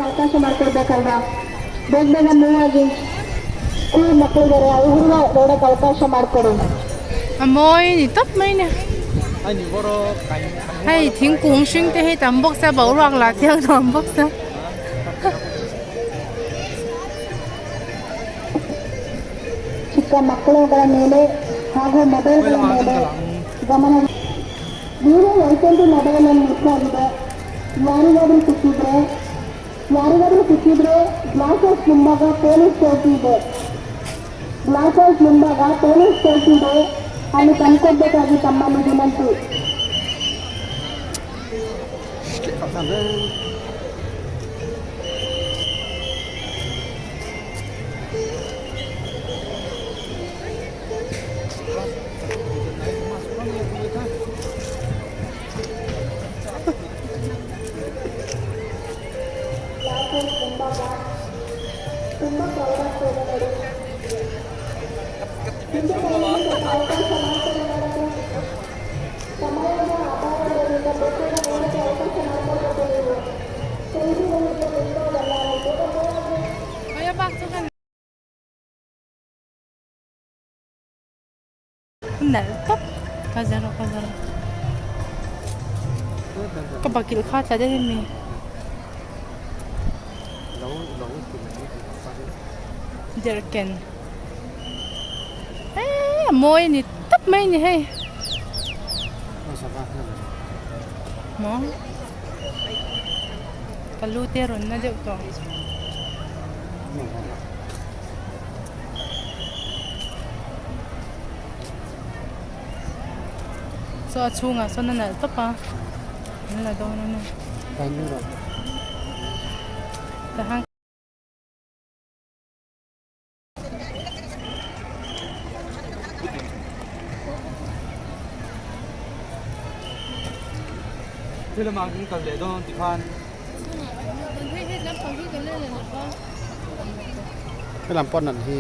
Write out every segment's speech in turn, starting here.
ಅವಕಾಶ ಮಾಡ್ಕೊಡ್ಬೇಕಲ್ವಾ? ಬೇಗ ಬೇಗ ಮೂವ್ ಆಗಿ. ಸ್ಕೂಲ್ ಮಕ್ಕಳಿದ್ದಾರೆ, ಅವ್ರಿಗೂ ನೋಡಕ್ ಅವಕಾಶ ಮಾಡ್ಕೊಡಿ. A mawi ni tawp mai nia. Hei thingkung hring te hi tam bawk sia boruak lah thiang nuam bawk sia. ಚಿಕ್ಕ ಮಕ್ಕಳುಗಳ ಮೇಲೆ ಹಾಗೂ ಮೊಬೈಲ್ಗಳ ಮೇಲೆ ಗಮನ. ನೀವು 120 ಮೊಬೈಲ್ ಅಲ್ಲಿ ಮಿಸ್ ಆಗಿದೆ, ಯಾರಿಗಾದ್ರೂ ಸಿಕ್ಕಿದ್ರೆ, ಯಾರಿಗಾದ್ರೂ ಸಿಕ್ಕಿದ್ರೆ, ಗ್ಲಾಸ್ ಹೌಸ್ ಮುಂಭಾಗ ಪೊಲೀಸ್ ಚೌಕಿ ಇದೆ. ಗ್ಲಾಸ್ ಹೌಸ್ ಮುಂಭಾಗ ಪೊಲೀಸ್ ಚೌಕಿ ಇದೆ, ಅಲ್ಲಿ ತಂದ್ಕೊಡ್ಬೇಕಾಗಿ ತಮ್ಮಲ್ಲಿ ವಿನಂತಿ. ಗ್ಲಾಸ್ ಹೌಸ್ ಮುಂಭಾಗ ತುಂಬಾ ಕ್ರೌಡ್ ಆಗ್ತಾ ಇದೆ ನೋಡಿ. ಹಿಂದೆ ಸ್ವಲ್ಪ ಅವಕಾಶ ಮಾಡ್ಕೊಡಿ ನೋಡೋಕೆ. ಸಮಯದ ಅಭಾವದಿಂದ ಬೇಗ ನೋಡೋಕೆ ಅವಕಾಶ ಮಾಡ್ಕೊಡ್ಬೇಕು ನೀವು. ಕೈದಿಗಳಿಗೆ ಮುಂಭಾಗಲ್ಲ, ಅಲ್ಲಿ ಬೇಗ ಮೂವ್ ಆಗಿ. Kaya bak chu kan nalh tawp ka zero ka zero ka bakilh kha tla daih ami. Derhken eee a mawi a ni tawp mai a ni hei maw ka lu te a rawn na deuh tawh. Saw a chhungah sawn a nalh tawp a an la dawn a ni. Helam pawh nalh hi.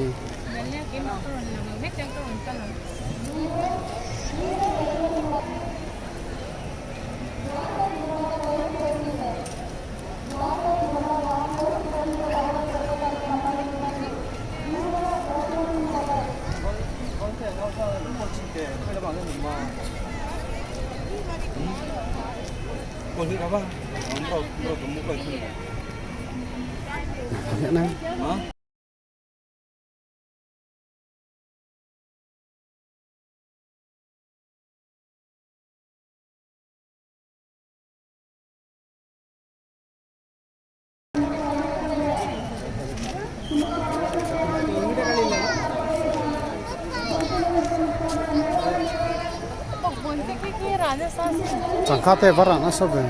Changkha te var ah nasa ve.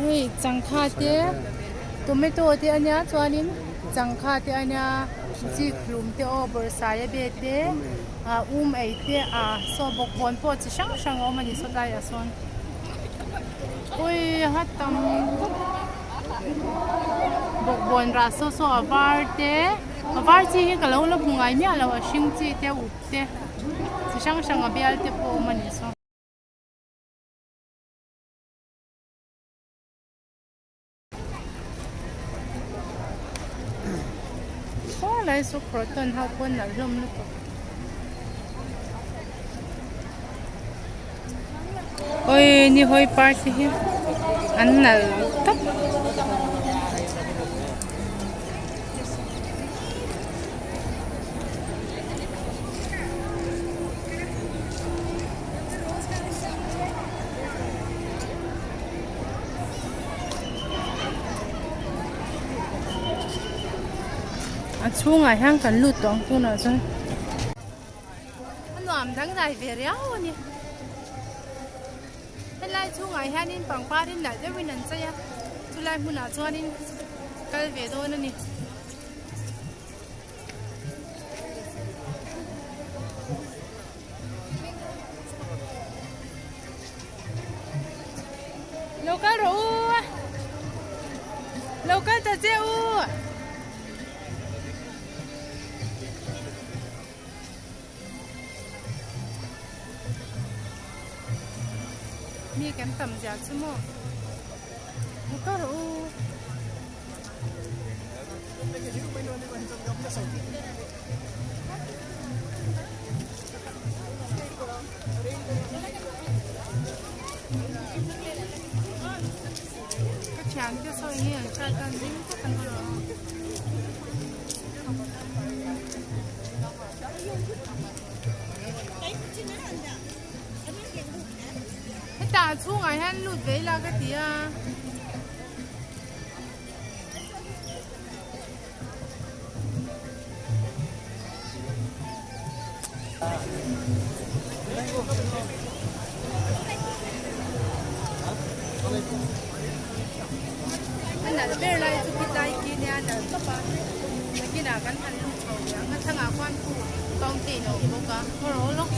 Hei changkha te tomato te a nia chuanin changkha te a nia chik hlum te aw bawrhsai a be te ah um ei te ah saw bawkbawn pawh chi hrang hrang a awm a ni saw tlaiah sawn ui a tam tawp bawkbawn rah saw saw a var te a var chi hi ka lo la hmu ngai miah lo a hring chi te a uk te chi hrang hrang a bial te pawh a awm a ni saw. Saw lai saw croton ho pawh nalh hlawm lutuk. Oi ni hawi par te hi an nalh tawp. A chhungah hian kan lut tawh ang tunah chuan. A nuam. nuam dangdai ve riau a ni. Helai chhungah hianin pangpar in nalh deuhin an chei a, chulai hmunah chuanin kal ve dawn a ni. Lo kal rawh u! Lo kal ta che u! Mi kan tam zia chu maw? Lo kal rawh u! Ka thian te sawi hi an hriat dan ding tak an ni a. Hetah chhungah hian lut ve ila ka ti a. A nalh ber lai chu khilai khi nia nalh tawp a nakinah kan han lut chho leh ang a thlangah khuan khu fountain a awm bawk a khaw rawh lawk.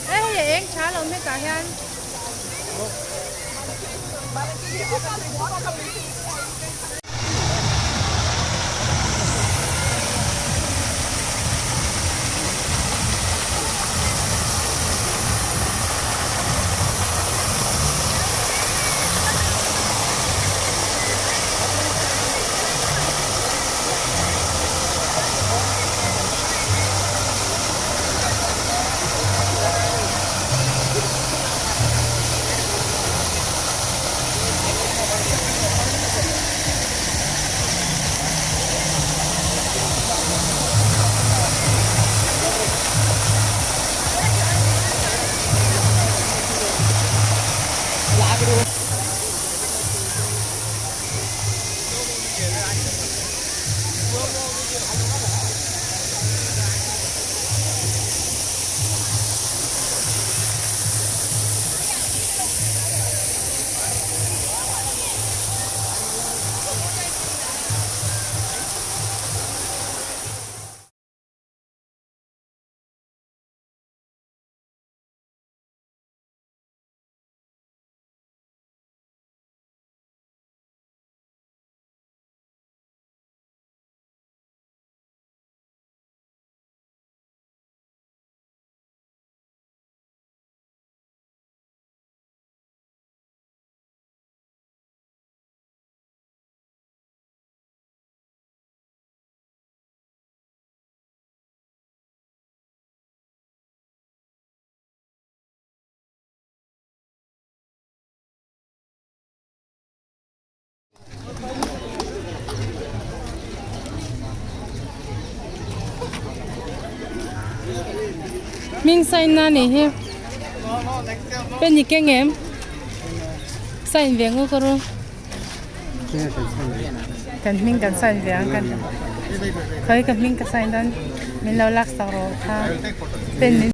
Hei hei a eng tha lo hetah hian. Hming sign na nih hi pen i keng em sign ve ngawt ka ru kan hming kan sign ve ang kan khawi ka hming ka sign dawn min lo lak sak rawh kha pen min.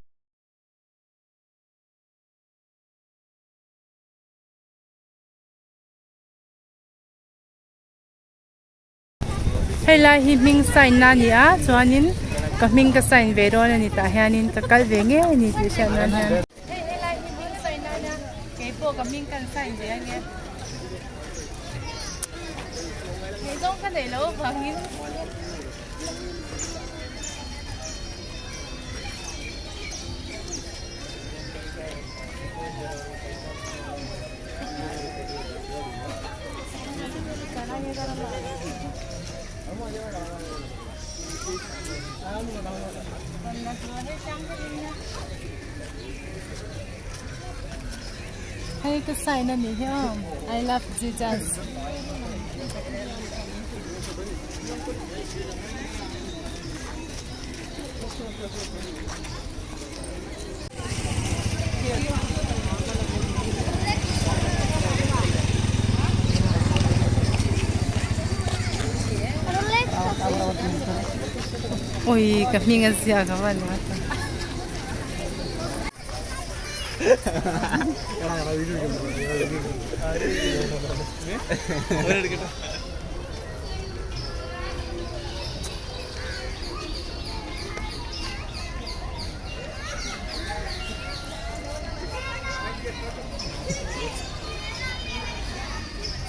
Hei lai hi hming sign na a ni a chuanin ka hming ka sign ve dawn a ni tah hianin ka kal ve ngei a ni tih hriat nan hian. Hei helai hi hming sign na a nia keipawh ka hming kan sign ve ange ngaihzawng ka neih loh avangin. Hei ka sign a nih hi aw I love Jesus. Ui ka hming a ziak a va ni ta.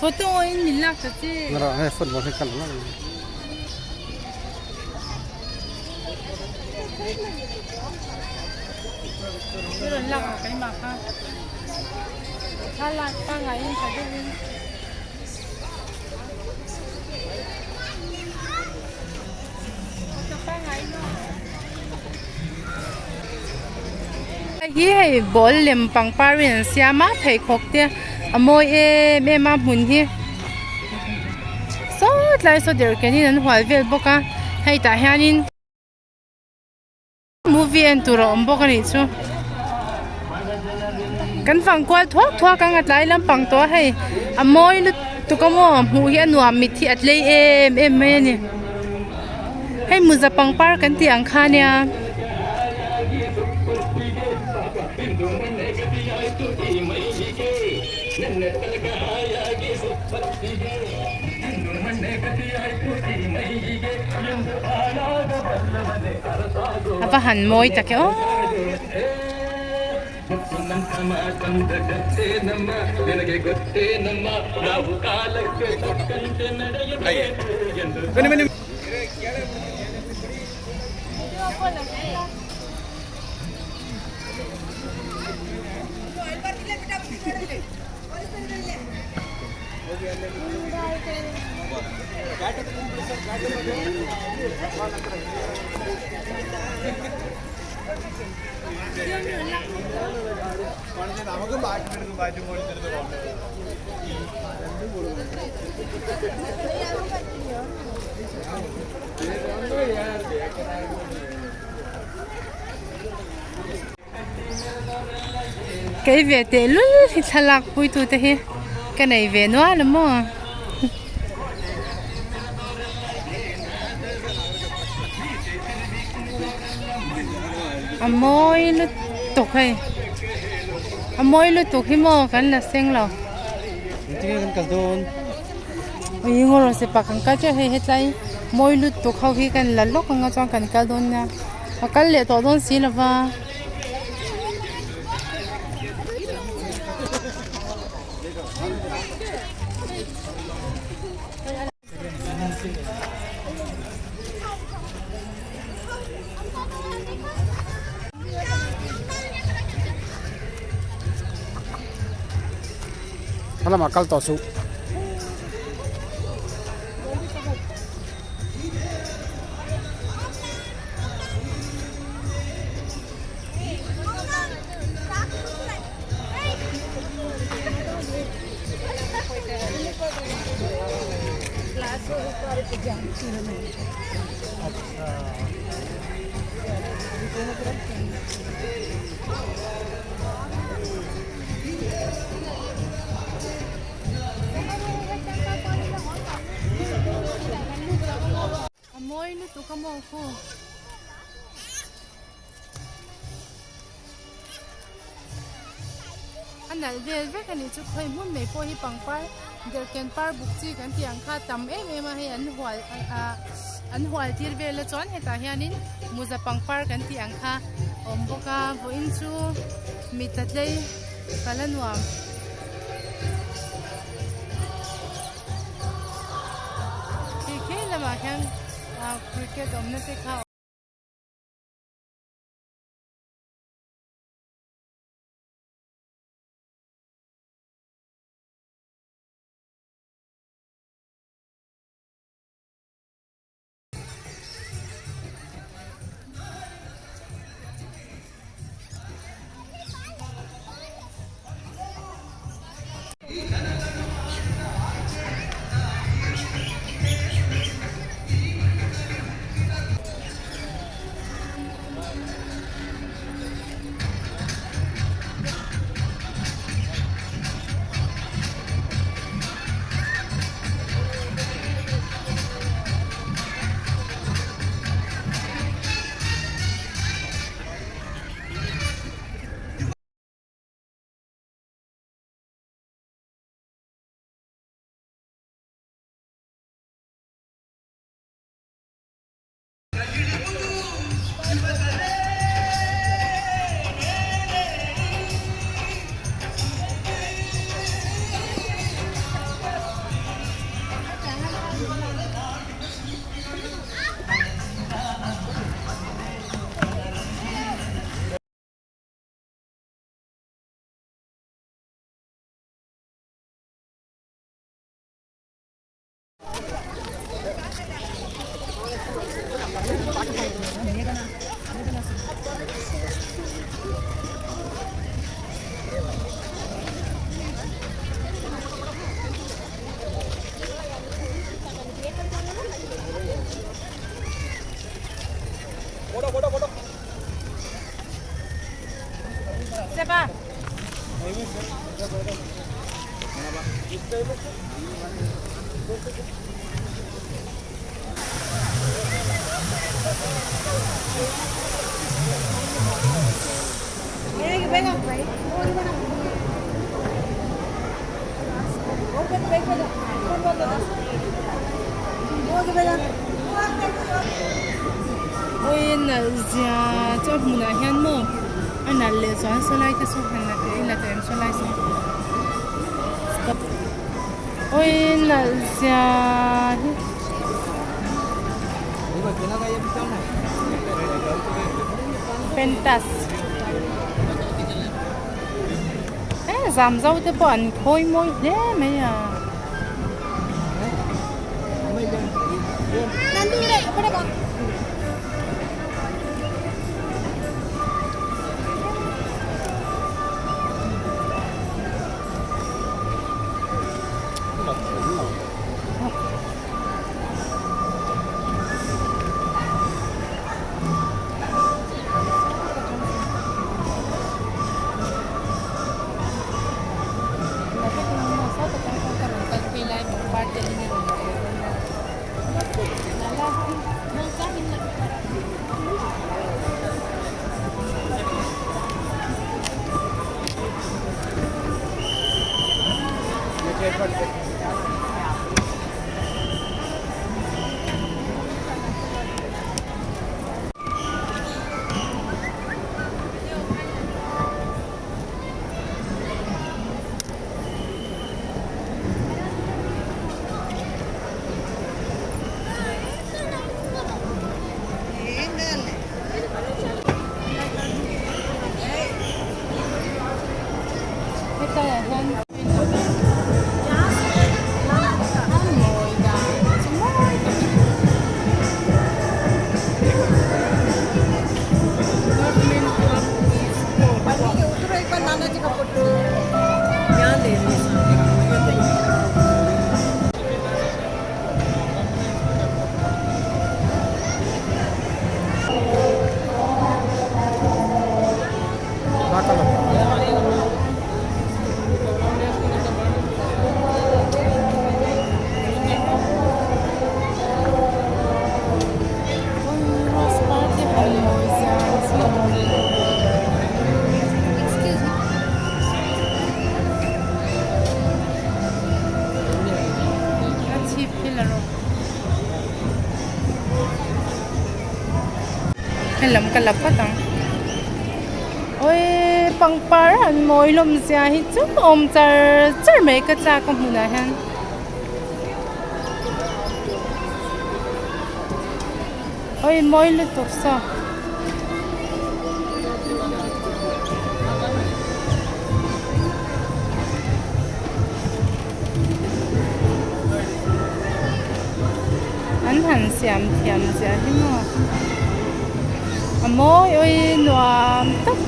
Photo in min lak ta che. Ngara he football hi kal lo. Rawn lak ang keimah kha. Thlalak pangaiin tha deuhin. Hei hi hei ball lem pangpar in an siam a pheikhawk te a mawi em em a hmun hi sawt lai saw derhken in an hual vel bawk a hei tah hianin Movie en tur a awm bawk a nih chu. Kan fang kual thuak thuak ang a tlai lampang tawh a hei a mawi lutuk a maw hmuh hi a nuam mit hi a tlei em em mai a ni. Hei muza pangpar kan tih ang kha nia. A va han mawi tak e aw. Kei ve teh lul hi thlalak pui tu te hi ka nei ve nual a maw. A mawi lutuk hei a mawi lutuk hi maw kan la seng lo. Engtin nge kan kal dawn? Ui ngaw rawh se pa kan kal teuh hei hetlai mawi lutuk ho hi kan la lawk anga chuan kan kal dawn nia. A kal leh tawh dawn si lova. Lamah kal tawh suh. A mawi lutuk a maw khu. A nalh vel vek a nih chu khawi hmun mai pawh hi pangpar derhken par buk chi kan tih ang kha tam em em a hei an hual ah an hual tir vel a chuan hetah hianin muza pangpar kan tih ang kha a awm bawk a vawiin chu mit a tlei kal a nuam. Khi khi lamah khian ah cricket awmna te kha a Awi nalh zia chu a hmunah hian maw a nalh leh chuan saw lai te saw han la teh ila teh em saw lai saw stop awi nalh zia hi. Pentas e zam zo te pawh an khawi mawi hle mai a. Hetlaiah hian mawi dan chu mawi tak a ni. Government A chhip hi la rawh. Helam ka la phawt ang. Awii pangpar an mawi hlawm zia hi chu awm char char mai ka chak a hmunah hian. Awii mawi lutuk saw. An han siam thiam ziah hi maw a mawi awi nuam tak.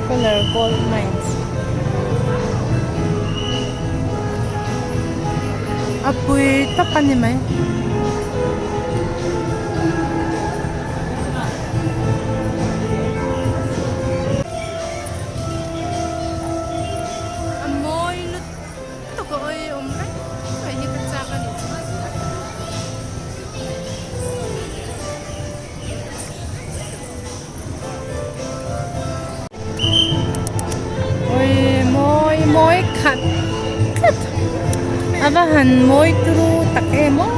Colour gold mines a pui tak a ni mai. Va han mawi turu tak em aw.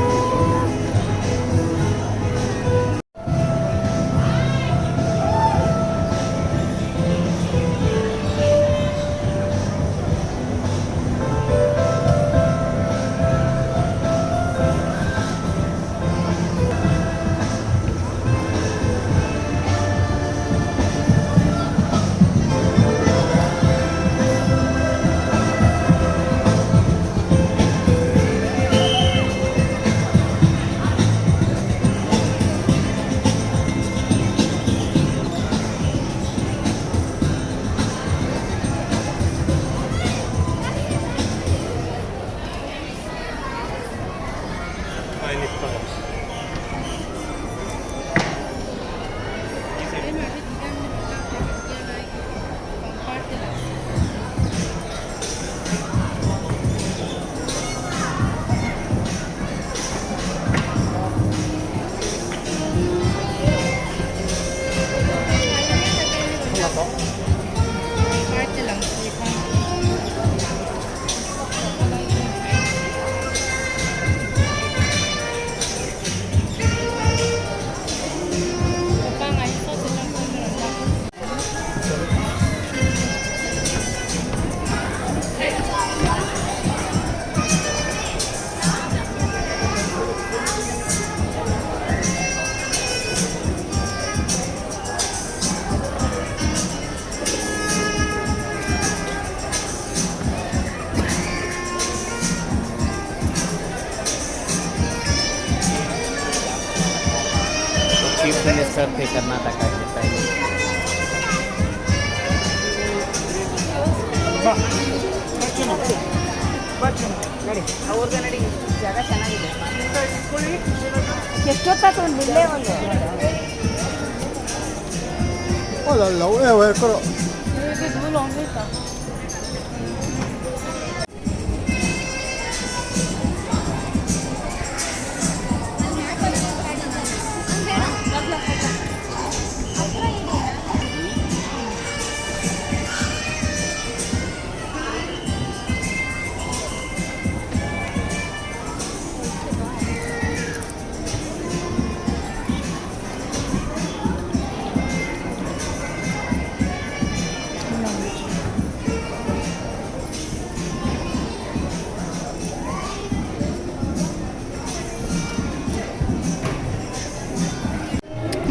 Chief minister थे कर्नाटका के पहले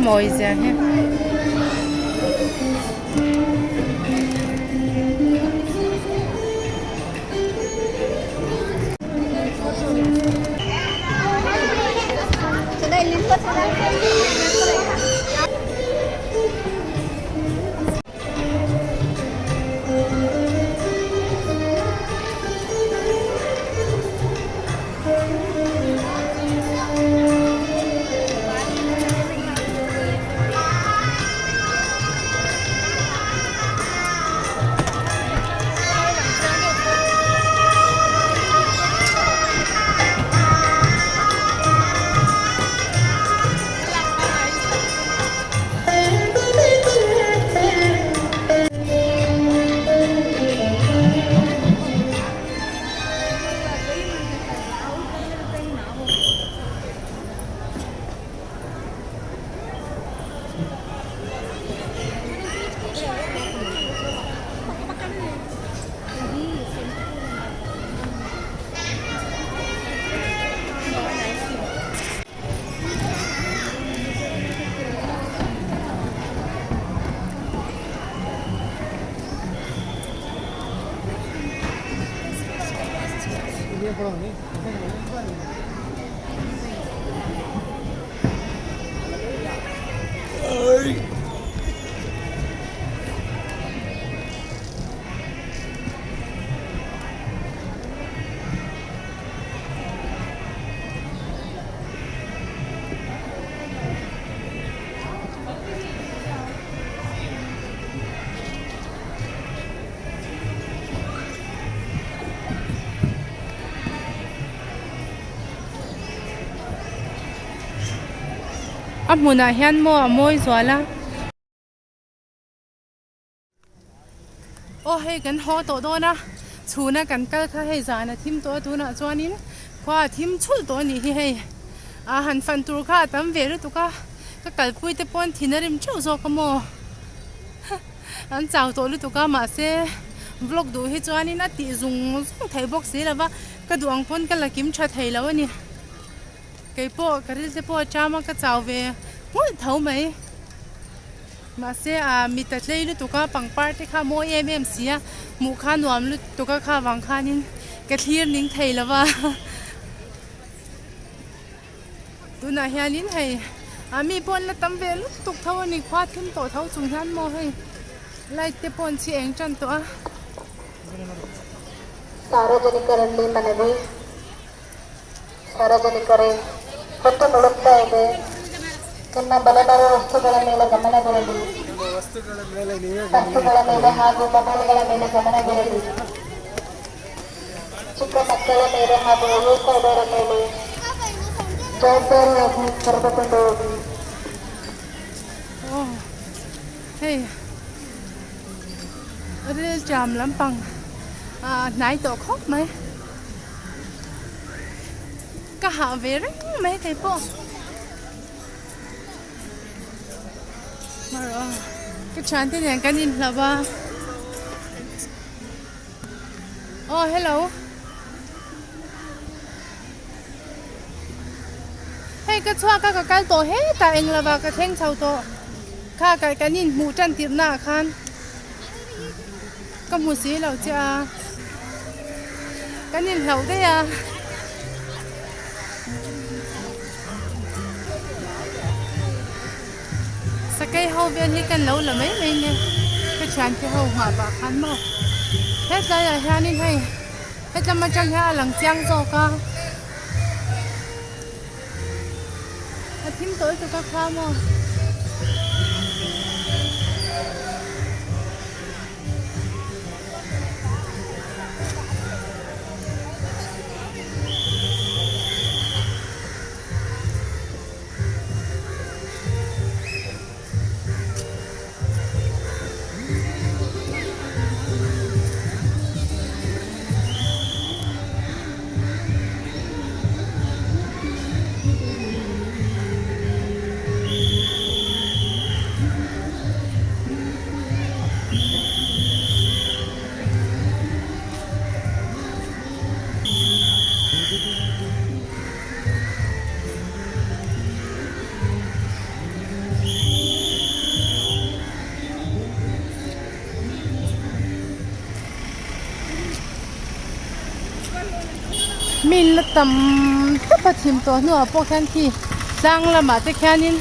Mawi zia hi. A hmunah hian maw a mawi zual a. Aw hei kan haw tawh dawn a. Chhuna kan kal kha hei zan a thim tawh a tunah chuanin khua a thim chhulh tawh a nih hi hei. A han fan tur kha a tam ve lutuk a, ka kalpui te pawn thin a rim theuh zawk a maw? An chau tawh lutuk a mahse vlog duh hi chuanin a tih zung zung theih bawk si lo va, ka duh ang pawn ka la kim tha thei lo a ni. Keipawh ka ril te pawh a cham a ka chau ve nghulh tho mai. Mahse ah mit a tlei lutuk a pangpar te kha mawi em em si a hmuh kha nuam lutuk a kha vang khanin ka thlir ning thei lo va tunah hianin hei ah mi pawh an la tam ve lutuk tho a ni khua thim tawh tho chung hian maw hei light te pawh an chhi eng tan tawh a. ಸಾರ್ವಜನಿಕರಲ್ಲಿ ಮನವಿ ಸಾರ್ವಜನಿಕರೇ ಹೊತ್ತು ಮುಳುಗ್ತಾ ಇದೆ ನಿಮ್ಮ ಬೆಲೆ ಬಾಳುವ ವಸ್ತುಗಳ ಮೇಲೆ ಗಮನವಿರಲಿ ವಸ್ತುಗಳ ಮೇಲೆ ಹಾಗೂ ಮೊಬೈಲ್ಗಳ ಮೇಲೆ ಗಮನವಿರಲಿ ಚಿಕ್ಕ ಮಕ್ಕಳ ಮೇಲೆ ಹಾಗೂ ವಯೋಸದರ ಮೇಲೆ ಜವಾಬ್ದಾರಿಯಾಗಿ ಕರೆದುಕೊಂಡು ಹೋಗಿ. Aw hei ril jam lampang ah hnai tawh khawp mai. Ka hah ve reng mai thei pawh marawh ka thiante nen kan inhlauh a aw hello hei ka chhuak a ka kal tawh hetah eng lova ka thleng chho tawh kha kan inhmuh tan tirh naah khan. Ka hmu si lo che a, kan inhlauh daih a. Sakei ho vel hi kan lo la mai mai nia, ka thiante ho nghah pah khan maw. Hetlaiah hianin hei hetlam atang hian a lang chiang zawk a, a thim tawh lutuk a kha maw. Mi la tam tawp a thim tawh hnuah pawh khian khi tlang lamah te khianin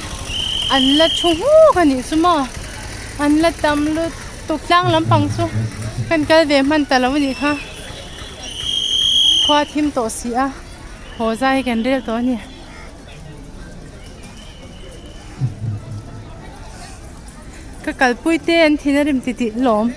an la thu nghuk a nih chu maw an la tam lutuk tlang lampang chu kan kal ve hman ta lo a nih kha khua thim tawh si a haw zai kan rel tawh a ni. Ka kalpui te an thin a rim titih lawm.